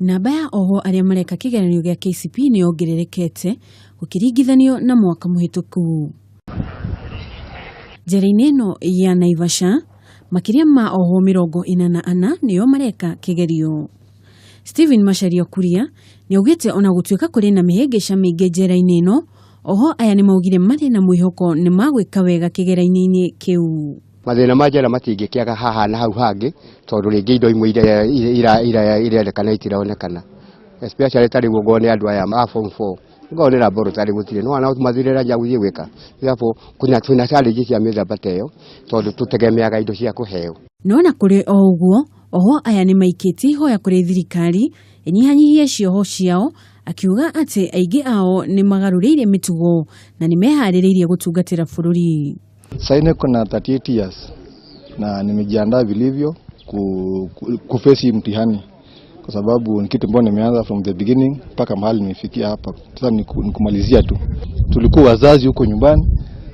Namba ya ohwo arĩa mareka kĩgeranio gĩa KCPE nĩ yongererekete gũkĩringithanio na mwaka mũhĩtũku. Njera-inĩ ĩno ya Naivasha, makĩria ma ohwo 44 nĩo mareka kĩgerio. Stephen Macharia Kuria nĩ augĩte ona gũtuĩka kũrĩ na mĩhĩngĩca mĩingĩ njera-inĩ ĩno, oho aya nĩ maugire marĩ na mwĩhoko nĩ magwĩka wega kĩgeranio-inĩ kĩu. Mathĩna ma njera matingĩkĩaga haha na hau hangĩ, tondũ rĩngĩ indo imwe irendekana itironekana, especially ta rĩu okorwo nĩ andũ aya a form 4, okorwo nĩ laboratory gũtirĩ, nĩ wona mathirĩra nja gũthiĩ gwĩka. Therefore twĩna challenge cia mĩthemba ta ĩyo, tondũ tũtegemeaga indo cia kũheo. No na kũrĩ o ũguo, ohwo aya nĩ maikĩtie ihoya kũrĩ thirikari ĩnyihanyihie cioho ciao, akiuga atĩ aingĩ ao nĩ magarũrĩire mĩtugo na nĩ meharĩrĩirie gũtungatĩra bũrũri. Sasa niko na 38 years na nimejiandaa vilivyo kuface mtihani kwa sababu ni kitu ambacho nimeanza from the beginning mpaka mahali nimefikia hapa. Sasa ni kumalizia tu. Tulikuwa wazazi huko nyumbani,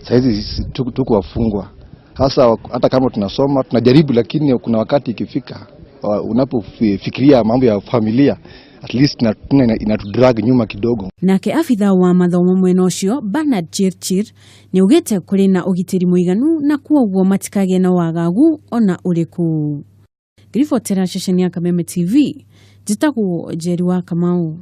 sasa hizi tuko wafungwa. Hasa hata kama tunasoma tunajaribu, lakini kuna wakati ikifika unapofikiria mambo ya familia, at least inatudrag nyuma kidogo. Nake abitha wa mathomo mwena ũcio Bernard Chirchir nĩ augĩte kũrĩ na ũgitĩri mũiganu na kwoguo matikagĩe na wagagu ona ũrĩkũ. Ngĩribotera ceceni ya Kameme TV, njĩtagwo Njeri wa Kamau.